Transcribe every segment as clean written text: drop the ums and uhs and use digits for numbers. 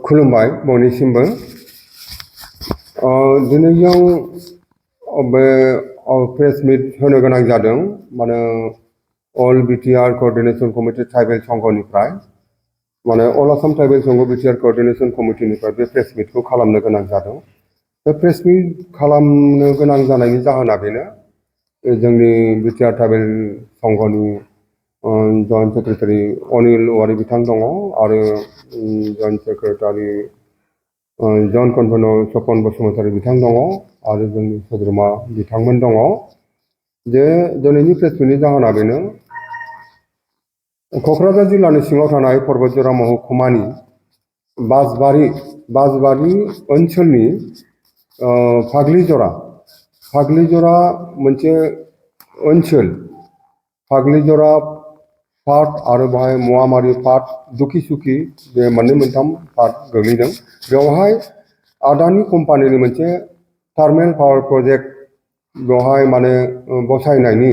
खुलुमबाय बयनिसिमबो दिनै जों बे प्रेस मिट होनो गोनां जादों माने अल बिटिआर कोअर्डिनेशन कमिटि ट्राइबेल संघनिफ्राय माने अल आसाम ट्राइबेल संघ बिटिआर कोअर्डिनेशन कमिटिनिफ्राय बे प्रेस मिटखौ खालामनो गोनां जादों। बे प्रेस मिट खालामनो गोनां जानायनि जाहोना बेनो जोंनि बिटिआर ट्राइबेल संघनि जइन्ट सेक्रेटारि अनिल औवारी बिथां दङ आरो जइन्ट सेक्रेटारि जन कनभेनर सपन बसुमतारी बिथां दङ आरो जोंनि सोद्रोमा बिथांमोन दङ। जे दिनैनि प्रेस मिटनि जाहोना बेनो क'क्राझार जिल्लानि सिङाव थानाय पर्बतजरा महकुमानि बासबारि ओनसोलनि फाग्लिजरा मोनसे ओनसोल फाग्लिजरा पार्ट आरो बाहाय मुवामारि पार्ट दुखिसुखि बे मोननै मोनथाम पार्ट गोग्लैदों। बेवहाय आदानि कम्पानिनि मोनसे थार्मेल पावार प्रजेक्ट बेवहाय माने बसायनायनि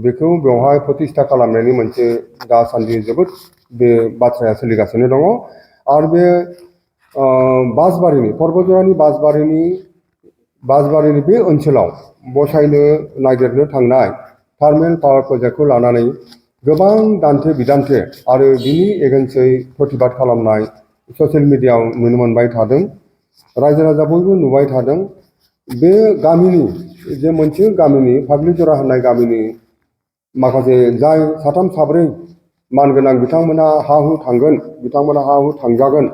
बेखौ बेवहाय प्रतिष्ठा खालामनायनि मोनसे दासान्दि जोबोद बे बाथ्राया सोलिगासिनो दङ आरो बे बासबारिनि पर्बतजरानि बासबारिनि बे ओनसोलाव बसायनो नागिरनो थांनाय थार्मेल पावार प्रजेक्टखौ लानानै गोबां दान्थे बिदान्थे आरो बिनि एगेन्सै प्रतिबाद खालामनाय ससियेल मिडियायाव नुनो मोनबाय थादों। रायजो राजा बयबो नुबाय थादों। बे गामिनि जे मोनसे गामिनि फाग्लिजरा होननाय गामिनि माखासे जाय साथाम साब्रै मानगोनां बिथांमोना हा हु थांगोन बिथांमोना हा हु थांजागोन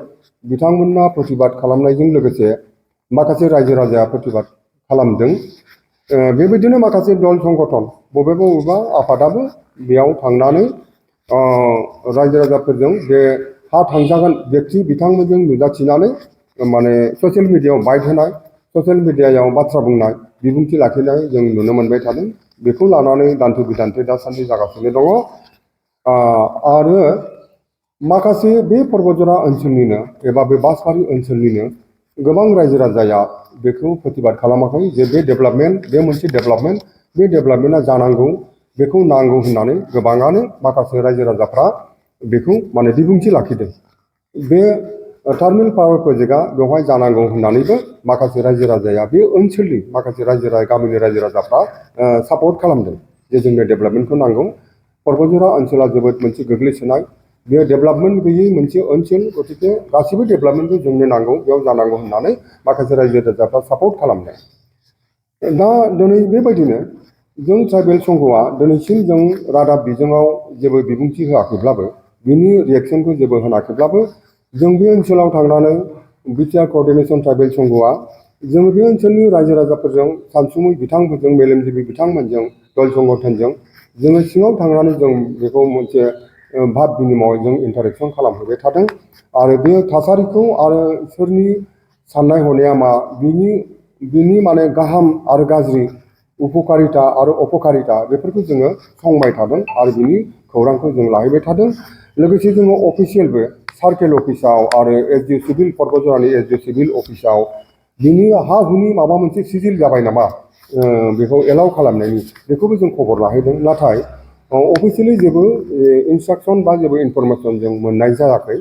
बिथांमोना प्रतिबाद खालामनायजों लोगोसे माखासे रायजो राजाया प्रतिबाद खालामदों। बेबायदिनो माखासे दल संगठन बबेबा आफादाबो बेयाव थांनानै रायजो राजाफोरजों बे हा थांजागोन व्यक्ति बिथांमोनजों नुजाथिनानै माने ससियेल मिडियायाव बाइट होनाय ससियेल मिडियायाव बाथ्रा बुंनाय बिबुंथि लाखिनाय जों नुनो मोनबाय थादों। बेखौ लानानै दान्थे बिदान्थे दासान्दि जागासिनो दङ आरो माखासे बे पर्बतजरा ओनसोलनिनो एबा बे बासबारि ओनसोलनिनो गोबां रायजो राजाया बेखौ प्रतिबाद खालामाखै जे बे डेभेलपमेन्ट बे मोनसे डेभेलपमेन्ट बे डेभेलपमेन्टआ जानांगौ बेखौ नांगौ होननानै गोबाङानो माखासे रायजो राजाफ्रा बेखौ माने बिबुंथि लाखिदों। बे थार्मेल पावार प्रजेक्टआ बेवहाय जानांगौ होननानैबो माखासे रायजो राजाया बे ओनसोलनि माखासे गामिनि रायजो राजाफ्रा सापर्ट खालामदों जे जोंनो डेभेलपमेन्टखौ नांगौ। पर्बतजरा ओनसोला जोबोद मोनसे गोग्लैसोनाय बे डेभेलपमेन्ट गैयै मोनसे ओनसोल गतिके गासिबो डेभेलपमेन्टखौ जोंनो नांगौ बेयाव जानांगौ होननानै माखासे रायजो राजाफ्रा सापर्ट खालामदों। दा दिनै बेबायदिनो जों ट्राइबेल संघआ दिनैसिम जों रादाब बिजोङाव जेबो बिबुंथि होआखैब्लाबो बिनि रिएक्सनखौ जेबो होनाखैब्लाबो जों बे ओनसोलाव थांनानै बिटिआर कोअर्डिनेशन ट्राइबेल संघआ जों बे ओनसोलनि रायजो राजाफोरजों सानसुमै बिथांमोनजों मेलेमजिबि बिथांमोनजों दल संगठनजों जोङो सिङाव थांनानै जों बेखौ मोनसे भाब बिनिमय जों इन्टारेक्सन खालामहैबाय थादों आरो बे थासारिखौ आरो सोरनि साननाय हनाया मा बिनि माने गाहाम आरो गाज्रि उपकारिता आरो अपकारिता बेफोरखौ जोङो संबाय थादों आरो बिनि खौरांखौ जों लाहैबाय थादों। लोगोसे जोङो अफिसियेलबो सार्केल अफिसाव आरो एसडि सिभिल पर्बतजरानि एसडि सिभिल अफिसाव बिनि हा हुनि माबा मोनसे सिजिल जाबाय नामा बेखौ एलाउ खालामनायनि बेखौबो जों खबर लाहैदों। नाथाय अफिसियेलि जेबो इन्सट्राक्सन बा जेबो इनफरमेसन जों मोननाय जायाखै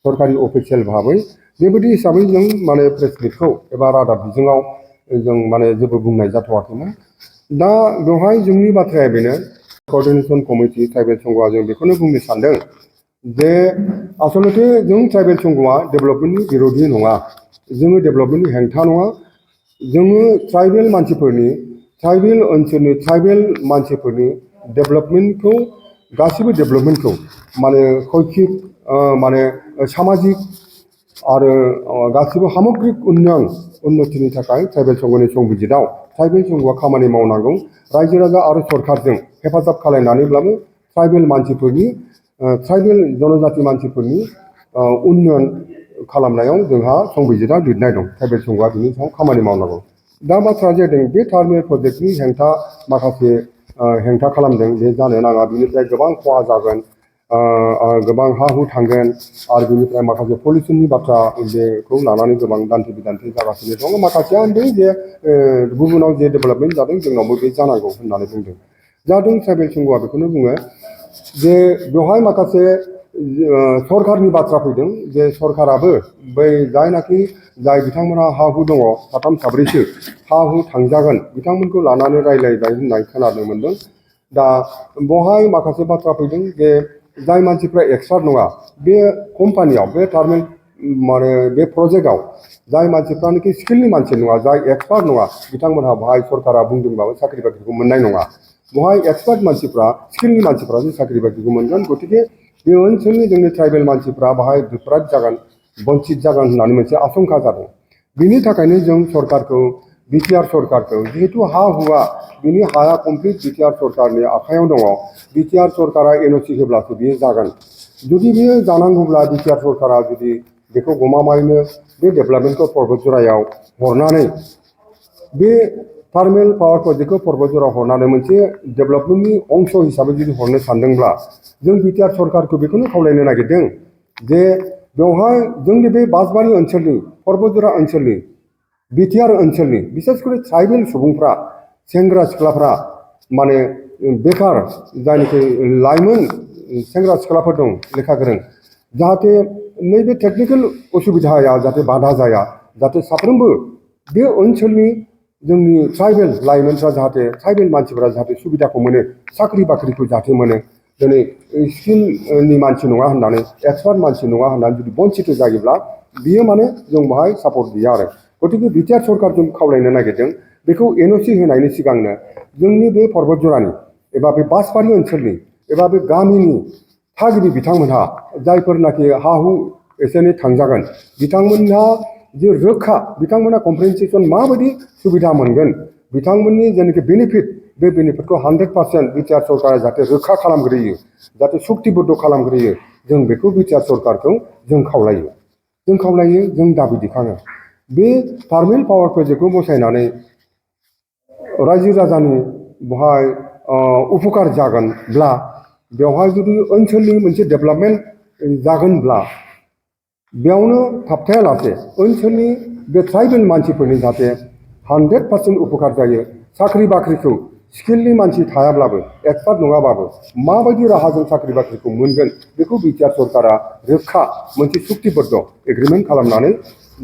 सरकारि अफिसियेल भाबै। बेबायदि हिसाबै जों माने प्रेस मिटखौ एबा रादाब बिजोङाव जों माने जेबो बुंनाय जाथ'वाखैमोन। दा बेवहाय जोंनि बाथ्राया बेनो कोअर्डिनेशन कमिटि ट्राइबेल संघआ जों बेखौनो बुंनो सानदों जे आसलथे जों ट्राइबेल संघआ डेभेलपमेन्टनि बिर'धि नङा जोङो डेभेलपमेन्टनि हेंथा नङा। जोङो ट्राइबेल मानसिफोरनि ट्राइबेल ओनसोलनि ट्राइबेल मानसिफोरनि डेभेलपमेन्टखौ गासिबो डेभेलपमेन्टखौ माने शैक्षिक माने सामाजिक आरो गासिबो सामग्रिक उन्नतिनि थाखाय ट्राइबेल संघनि संबिजितआव ट्राइबेल संघआ खामानि मावनांगौ। रायजो राजा आरो सरकारजों हेफाजाब खालामनानैब्लाबो ट्राइबेल मानसिफोरनि ट्राइबेल जनजाति मानसिफोरनि उन्नयन खालामनायाव जोंहा संबिजितआ लिरनाय दं। ट्राइबेल संघआ बिनि सायाव खामानि मावनांगौ। दा बाथ्राया जादों बे थार्मेल प्रजेक्टनि हेंथा माखासे हेंथा खालामदों बे जानो नाङा बिनिफ्राय गोबां खहा जागोन गोबां हा हु थांगोन आरो बिनिफ्राय माखासे पलिउसननि बाथ्रा बेखौ लानानै गोबां दान्थे बिदान्थे जागासिनो दङ। माखासेया होनदों जे गुबुनाव जे डेभेलपमेन्ट जादों जोंनावबो बे जानांगौ होननानै बुंदों। जादों ट्राइबेल संघआ बेखौनो बुङो जे बेवहाय माखासे सरकारनि बाथ्रा फैदों जे सरकाराबो बै जाय बिथांमोनहा हा हु दङ साथाम साब्रैसो हा हु थांजागोन बिथांमोनखौ लानानै रायलायबाय होननाय खोनानो मोनदों। दा बहाय माखासे बाथ्रा फैदों जे जाय मानसिफ्रा एक्सपार्ट नङा बे कम्पानियाव बे टार्मिनेल माने बे प्रजेक्टआव जाय मानसिफ्रानोखि स्किलनि मानसि नङा जाय एक्सपार्ट नङा बिथांमोनहा बहाय सरकारा बुंदोंबाबो साख्रि बाख्रिखौ मोननाय नङा। बहाय एक्सपार्ट मानसिफ्रा स्किलनि मानसिफ्रासो साख्रि बाख्रिखौ मोनगोन। गतिके बे ओनसोलनि जोंनि ट्राइबेल मानसिफ्रा बाहाय डिप्राइभ जागोन बन्चित जागोन होननानै मोनसे आशंका जादों। बिनि थाखायनो जों सरकारखौ बिटिआर सरकारखौ जिहेतु हा हुआ बिनि हाया कमप्लिट बिटिआर सरकारनि आखायाव दङ। बिटिआर सरकारा एनअसि होब्लासो बियो जागोन। जुदि बियो जानांगौब्ला बिटिआर सरकारा जुदि बेखौ गमामायैनो बे डेभेलपमेन्टखौ पर्बतजरायाव हरनानै बे थार्मेल पावार प्रजेक्टखौ पर्बतजरायाव हरनानै मोनसे डेभेलपमेन्टनि अंश हिसाबै जुदि हरनो सानदोंब्ला जों बिटिआर सरकारखौ बेखौनो खावलायनो नागिरदों जे बेवहाय जोंनि बे बासबारि ओनसोलनि पर्बतजरा ओनसोलनि बिटिआर ओनसोलनि बिसेसकरि ट्राइबेल सुबुंफ्रा सेंग्रा सिख्लाफ्रा माने बेकार जायनाखि लाइमोन सेंग्रा सिख्लाफोर दं लेखा गोरों जाहाथे नैबे टेक्निकेल असुबिदाया जाहाथे बाधा जाया जाहाथे साफ्रोमबो बे ओनसोलनि जोंनि ट्राइबेल लाइमोनफ्रा जाहाथे ट्राइबेल मानसिफ्रा जाहाथे सुबिदाखौ मोनो साख्रि बाख्रिखौ जाहाथे मोनो। दिनै स्किलनि मानसि नङा होननानै एक्सपार्ट मानसि नङा होननानै जुदि बन्चित जायोब्ला बियो माने जों बाहाय सापर्ट गैया आरो। गतिके बिटिआर सरकारजों खावलायनो नागिरदों बेखौ एनअसि होनायनि सिगांनो जोंनि बे पर्बतजरानि एबा बे बासबारि ओनसोलनि एबा बे गामिनि थागिबि बिथांमोनहा जायफोरनाखि हा हु एसे एनै थांजागोन बिथांमोनहा जे रोखा बिथांमोना कम्पेनसेसन माबायदि सुबिदा मोनगोन बिथांमोननि जेनाखि बेनिफिट बे बेनिफिटखौ 100% बिटिआर सरकारा जाहाथे रोखा खालामग्रोयो जाहाथे सुक्तिबद्ध खालामग्रोयो जों बेखौ बिटिआर सरकारखौ जों खावलायो जों दाबि दिखाङो। बे थार्मेल पावार प्रजेक्टखौ बसायनानै रायजो राजानि बहाय उपकार जागोनब्ला बेवहाय जुदि ओनसोलनि मोनसे डेभेलपमेन्ट जागोनब्ला बेयावनो थाबथायालासे ओनसोलनि बे ट्राइबेल मानसिफोरनि जाहाथे 100% उपकार जायो। साख्रि बाख्रिखौ स्किलनि मानसि थायाब्लाबो एक्सपार्ट नङाबाबो माबायदि राहाजों साख्रि बाख्रिखौ मोनगोन बेखौ बिटिआर सरकारा रोखा मोनसे सुक्तिबद्ध एग्रिमेन्ट खालामनानै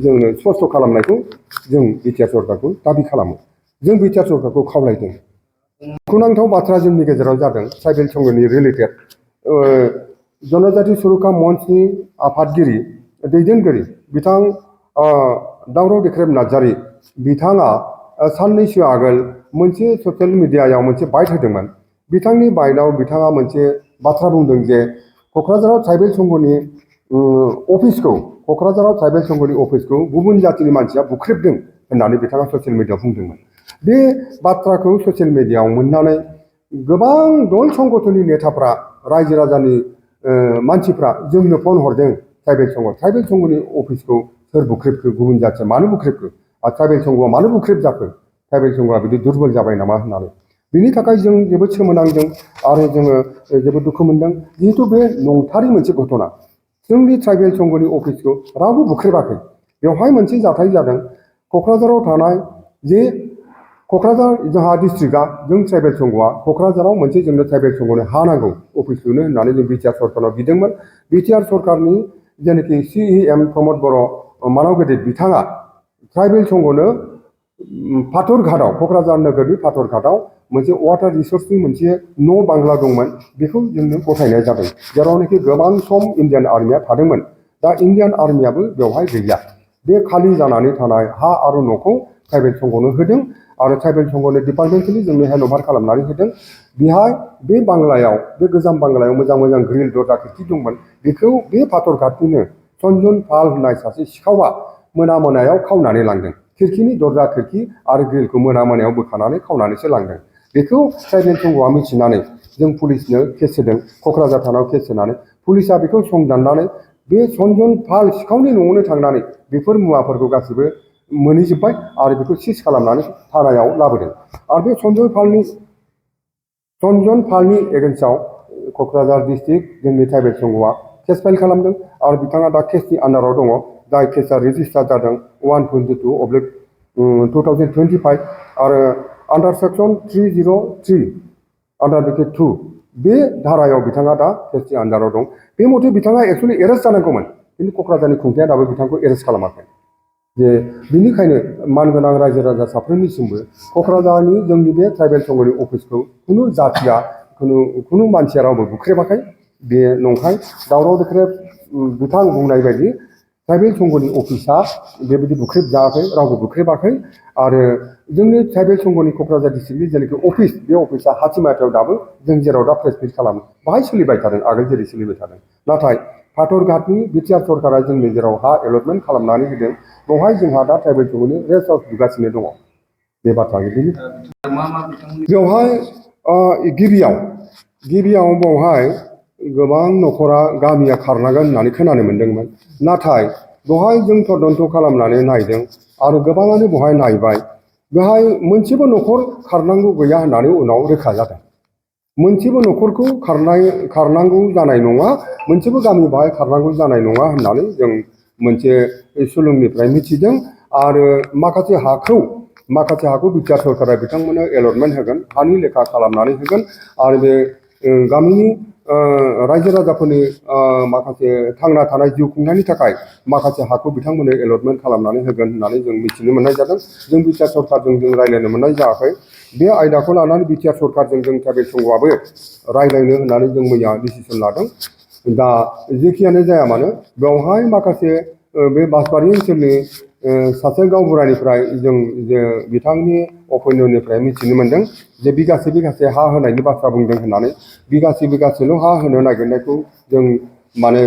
जोंनो स्पष्ट खालामनायखौ जों बिटिआर सरकारखौ दाबि खालामो। जों बिटिआर सरकारखौ खावलायदों। दुखुनांथाव बाथ्रा जोंनि गेजेराव जादों ट्राइबेल संघनि रिलेटेड जनजाति सुरक्षा मंचनि आफादगिरि दैदेनगिरि बिथां दावराव देख्रेब नार्जारी बिथाङा साननैसो आगोल मोनसे ससियेल मिडियायाव मोनसे बाइट होदोंमोन। बिथांनि बाइटआव बिथाङा मोनसे बाथ्रा बुंदों जे क'क्राझाराव ट्राइबेल संघनि क'क्राझाराव ट्राइबेल संघनि अफिसखौ गुबुन जातिनि मानसिया बुख्रेबदों होननानै बिथाङा ससियेल मिडियायाव बुंदोंमोन। बे बाथ्राखौ ससियेल मिडियायाव मोननानै गोबां दल संगठननि नेताफ्रा रायजो राजानि मानसिफ्रा जोंनो फन हरदों ट्राइबेल संघनि अफिसखौ सोर बुख्रेबखो गुबुन जाथिया मानो बुख्रेबखो आरो ट्राइबेल संघआ मानो बुख्रेब जाखो ट्राइबेल संघआ बिदि दुरबल जाबाय नामा होननानै। बिनि थाखाय जों जोबोद सोमोनांदों आरो जोङो जोबोद दुखु मोनदों जिहेतु बे नंथारै मोनसे घटना। जोंनि ट्राइबेल संघनि अफिसखौ रावबो बुख्रेबाखै। बेवहाय मोनसे जाथाय जादों क'क्राझाराव थानाय जे क'क्राझार जोंहा डिस्ट्रिक्टआ जों ट्राइबेल संघआ क'क्राझाराव मोनसे जोंनो ट्राइबेल संघनो हा नांगौ अफिस लुनो होननानै जों बिटिआर सरकारनाव बिदोंमोन। बिटिआर सरकारनि जेनाखि CEM प्रमद बर' मानाव गेदेर बिथाङा ट्राइबेल संघनो फाथरघाटआव क'क्राझार नोगोरनि फाथरघाटआव मोनसे वाटार रिसर्सनि मोनसे न' बांग्ला दंमोन बेखौ जोंनो गथायनाय जादों जेरावनाखि गोबां सम इण्डियान आर्मिया थादोंमोन। दा इण्डियान आर्मियाबो बेवहाय गैया। बे खालि जानानै थानाय हा आरो न'खौ ट्राइबेल संघनो होदों आरो ट्राइबेल संघनो डिपार्टमेन्टेलि जोंनो हेन्डअभार खालामनानै होदों। बेहाय बे बांग्लायाव बे गोजाम बांग्लायाव मोजां मोजां ग्रिल दरजा खिरखि दंमोन बेखौ बे फाथरघाटनिनो सनजन पाल होननाय सासे सिखावा मोनायाव खावनानै लांदों। खिरखिनि दरजा खिरखि आरो ग्रिलखौ मोनायाव बोखानानै खावनानैसो लांदों। बेखौ ट्राइबेल संघआ मिथिनानै जों पुलिसनो केस होदों। क'क्राझार थानायाव केस होनानै पुलिसा बेखौ संदाननानै बे सनजन पाल सिखावनि न'आवनो थांनानै बेफोर मुवाफोरखौ गासिबो मोनहैजोब्बाय आरो बेखौ सिज खालामनानै थानायाव लाबोदों। आरो बे सनजन पालनि एगेन्स्टआव क'क्राझार डिस्ट्रिक्ट जोंनि ट्राइबेल संघआ केस फाइल खालामदों आरो बिथाङा दा केसनि आन्डाराव दङ। जाय केसा रेजिस्टार जादों 122/2025 आरो आन्डार सेक्सन 303 आन्डार ब्रेकेट 2 बे धारायाव बिथाङा दा केसनि आन्दाराव दं बे मथे बिथाङा एक्सुवेलि एरेस्ट जानांगौमोन खिन्थु क'क्राझारनि खुंथाया दाबो बिथांखौ एरेस्ट खालामाखै जे बिनिखायनो मानगोनां रायजो राजा साफ्रोमनिसिमबो क'क्राझारनि जोंनि बे ट्राइबेल संघनि अफिसखौ खुनु जाथिया खुनु मानसिया रावबो बुख्रेबाखै बे नंखाय दावराव देख्रेब बिथां बुंनाय बायदि ट्राइबेल संघनि अफिसा बेबायदि बुख्रेब जायाखै रावबो बुख्रेबाखै आरो जोंनि ट्राइबेल संघनि क'क्राझार डिस्ट्रिक्टनि जेनाखि अफिस बे अफिसा हाथिमाटायाव दाबो जों जेराव दा प्रेस मिट खालामो बाहाय सोलिबाय थादों आगोल जेरै सोलिबाय थादों नाथाय फाथरघाटनि बिटिआर सरकारा जोंनि जेराव हा एलटमेन्ट खालामनानै होदों बेवहाय जोंहा दा ट्राइबेल संघनि रेस्ट हाउस लुगासिनो दङ बे बाथ्राखौ बेवहाय गिबियाव बेवहाय गोबां न'खरा गामिया खारनांगोन होननानै खोनानो मोन्दोंमोन नाथाय बेवहाय जों तदन्त खालामनानै नायदों आरो गोबाङानो बेवहाय नायबाय बेवहाय मोनसेबो न'खर खारनांगौ गैया होननानै उनाव रोखा जादों मोनसेबो न'खरखौ खारनांगौ जानाय नङा मोनसेबो गामि बेवहाय खारनांगौ जानाय नङा होननानै जों मोनसे सुलुंनिफ्राय मिथिदों आरो माखासे हाखौ बिटिआर सरकारा बिथांमोननो एलटमेन्ट होगोन हानि लेखा खालामनानै होगोन आरो बे गामिनि रायजो राजाफोरनि माखासे थांना थानाय जिउ खुंनायनि थाखाय माखासे हाखौ बिथांमोननो एलटमेन्ट खालामनानै होगोन होननानै जों मिथिनो मोननाय जादों जों बिटिआर सरकारजों जों रायज्लायनो मोननाय जायाखै बे आयदाखौ लानानै बिटिआर सरकारजों जों ट्राइबेल संघआबो रायज्लायनो होननानै जों मैया डिसिसन लादों दा जेखियानो जाया मानो बेवहाय माखासे बे बासबारि ओनसोलनि सासे गावबुरानिफ्राय जों जे बिथांनि अपिनियननिफ्राय मिथिनो मोनदों जे बिगासे हा होनायनि बाथ्रा बुंदों होननानै बिगासेल' हा होनो नागिरनायखौ जों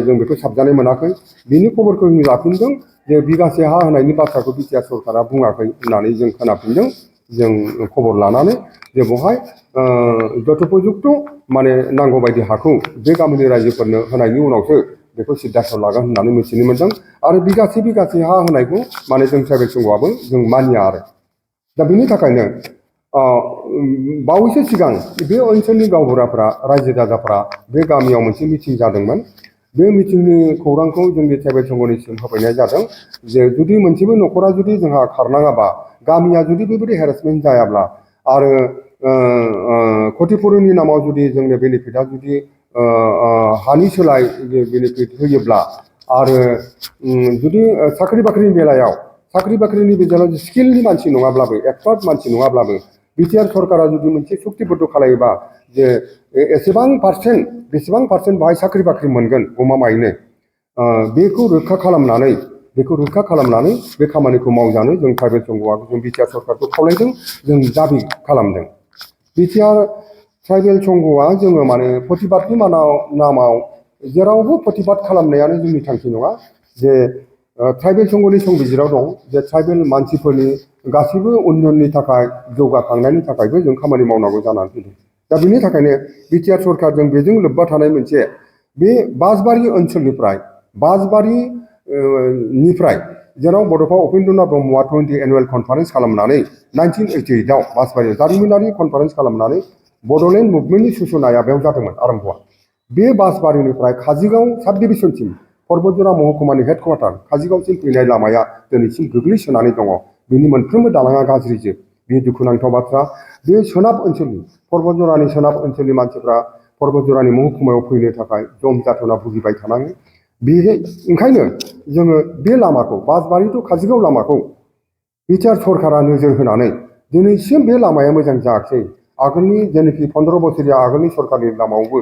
जों बेखौ साबजानाय मोनाखै बिनि खबरखौ जों लाफिनदों जे बिगासे हा होनायनि बाथ्राखौ बिटिआर सरकारा बुङाखै होननानै जों खोनाफिनदों जों खबर लानानै जे बेवहाय जथ'पजुक्त नांगौ बायदि हाखौ बे गामिनि रायजोफोरनो होनायनि उनावसो बेखौ सिद्धान्त लागोन होननानै मिथिनो मोनदों आरो बिगासे हा होनायखौ जों ट्राइबेल संघआबो जों मानिया आरो दा बेनि थाखायनो बावैसो सिगां बे ओनसोलनि गावबुराफ्रा रायजो राजाफ्रा बे गामियाव मोनसे मिटिं जादोंमोन बे मिटिंनि खौरांखौ जोंनि ट्राइबेल संघनिसिम होफैनाय जादों जे जुदि मोनसेबो न'खरा जुदि जोंहा खारनाङाबा गामिया जुदि बेबायदि हेरेसमेन्ट जायाब्ला आरो क्षतिपुरननि नामाव जुदि जोंनो बेनिफिटआ जुदि हानि सोलाय बेनिफिट होयोब्ला आरो जुदि साख्रि बाख्रिनि बेलायाव स्किलनि मानसि नङाब्लाबो एक्सपार्ट मानसि नङाब्लाबो बिटिआर सरकारा जुदि मोनसे सुक्तिबद्ध खालायोबा जे बेसेबां पार्सेन्ट बेहाय साख्रि बाख्रि मोनगोन गमामायैनो बेखौ रोखा खालामनानै बे खामानिखौ मावजानो जों ट्राइबेल संघआ जों बिटिआर सरकारखौ खावलायदों जों दाबि खालामदों बिटिआर ट्राइबेल संघआ जोङो प्रतिबादनि नामाव जेरावबो प्रतिबाद खालामनायानो जोंनि थांखि नङा जे ट्राइबेल संघनि संबिजिराव दं जे ट्राइबेल मानसिफोरनि गासैबो उन्नयननि थाखाय जौगाखांनायनि थाखायबो जों खामानि मावनांगौ जानानै फैदों दा बिनि थाखायनो बिटिआर सरकारजों बेजों लोब्बा थानाय मोनसे बे बासबारि ओनसोलनिफ्राय जेराव बड'फा उपेन्द्रनाथ ब्रह्मआ 20 एनुवेल कनफारेन्स खालामनानै 1988आव बासबारियाव जारिमिनारि कनफारेन्स खालामनानै बड'लेण्ड मुभमेन्टनि सुजुनाया बेयाव जादोंमोन आरम्भआ बे बासबारिनिफ्राय काजिगाव साब डिभिजनसिम पर्बतजरा महकुमानि हेडक्वार्टार काजिगावसिम फैनाय लामाया दिनैसिम गोग्लैसोनानै दङ बिनि मोनफ्रोमबो दालाङा गाज्रिजोब बे दुखुनांथाव बाथ्रा बे पर्बतजरानि सोनाब ओनसोलनि मानसिफ्रा पर्बतजरानि महकुमायाव फैनो थाखाय जम जाथना भुगिबाय थानाङो ओंखायनो जोङो बे लामाखौ बासबारि टु काजिगाव लामाखौ बिटिआर सरकारा नोजोर होनानै दिनैसिम बे लामाया मोजां जायाखै आगोलनि जेनाखि 15 बोसोरिया आगोलनि सरकारनि लामायावबो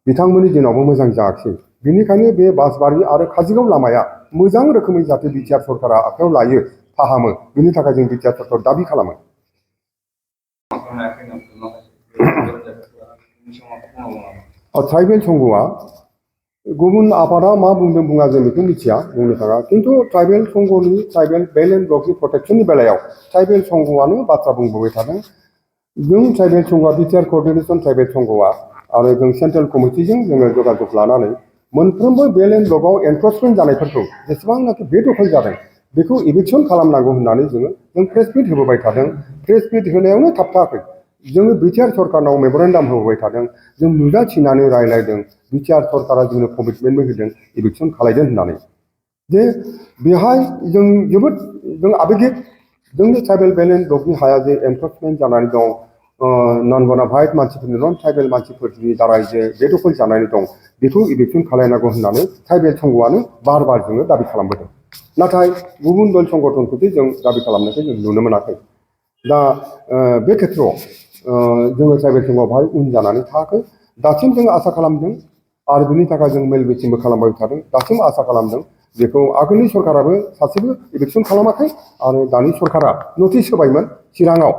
बिथांमोननि दिनावबो मोजां जायाखै बेनिखायनो बे बासबारि आरो काजिगाव लामाया मोजां रोखोमै जाहाथे बिटिआर सरकारा आखायाव लायो फाहामो बेनि थाखाय जों बिटिआर सरकार दाबि खालामो ट्राइबेल संघआ गुबुन आफादा मा बुंदों बुङा जों बेखौ मिथिया बुंनो थाङा खिन्थु ट्राइबेल संघनि ट्राइबेल बेल एन्ड ब्लकनि प्रटेक्शननि बेलायाव ट्राइबेल संघआनो बाथ्रा बुंबोबाय थादों जों ट्राइबेल संघआ बिटिआर कोअर्डिनेशन ट्राइबेल संघआ आरो जों सेन्ट्रेल कमिटिजों जोङो जगाजग लानानै मोनफ्रोमबो बेल एन्ड ब्लकआव एनक्रचमेन्ट जानायफोरखौ जेसेबांनाखि बेदखल जादों बेखौ इभिक्सन खालामनांगौ होननानै जों प्रेस मिट होबोबाय थादों प्रेस मिट होनायावनो थाबथायाखै जोङो बिटिआर सरकारनाव मेमरेन्डाम होबोबाय थादों जों नुजाथिनानै रायज्लायदों बिटिआर सरकारा जोंनो कमिटमेन्टबो होदों इभिक्सन खालायदों होननानै जे बेहाय जों आबेगिक जोंनि ट्राइबेल बेल एन्ड ब्लकनि हाया जे एनक्रचमेन्ट जानानै दं नन बनाफाइड मानसिफोरनि नन ट्राइबेल मानसिफोरनि दाराय जे बे दखल जानानै दं बेखौ इलेक्सन खालायनांगौ होननानै ट्राइबेल संघआनो बार बार जोङो दाबि खालामबोदों। नाथाय गुबुन दल संगठनखौसो जों दाबि खालामनायखौ जों नुनो मोनाखै। दा बे खेथ्रआव जोङो ट्राइबेल संघआ बाहाय उन जानानै थायाखै। दासिम जों आसा खालामदों आरो बिनि थाखाय जों मेल मिटिंबो खालामबाय थादों। दासिम आसा खालामदों बेखौ आगोलनि सरकाराबो सासेबो इलेक्सन खालामाखै आरो दानि सरकारा नटिस होबायमोन चिराङाव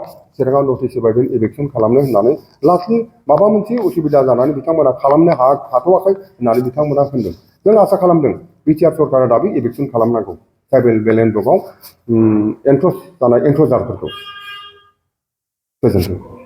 नटिस होबायमोन इलेक्सन खालामनो होननानै लास्टनि माबा मोनसे उसुबिदा जानानै बिथांमोना खालामनो हाथ'वाखै होननानै बिथांमोना होनदों। जों आसा खालामदों बिटिआर सरकारा दाबो इलेक्सन खालामनांगौ ट्राइबेल बेलेन्स ब्लकआव एनक्ल'ज जानाय एनक्ल'जारफोरखौ। गोजोन्थों।